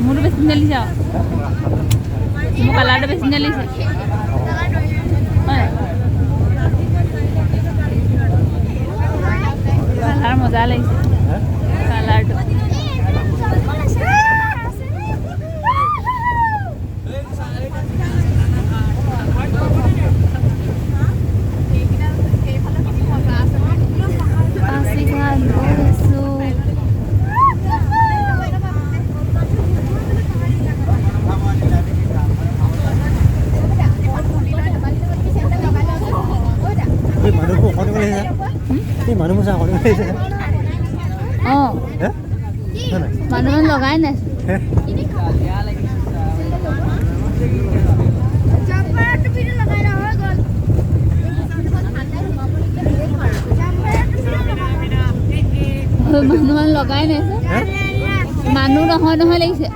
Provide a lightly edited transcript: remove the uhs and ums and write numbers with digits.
মোৰতো বেছি ধুনীয়া লাগিছে আৰু মোৰ কালাৰটো বেছি ধুনীয়া লাগিছে। হয়, কালাৰ মজা লাগিছে কালাৰটো। পাছিঘাট গৈ আছোঁ। এই মানুহবোৰ অকণি লাগিছে, এই মানুহবোৰ চা, অকণি লাগিছে। অঁ, মানুহ লগাই নাই। মানুহ লগাই নাই, মানুহ নহয় নহয় লাগিছে।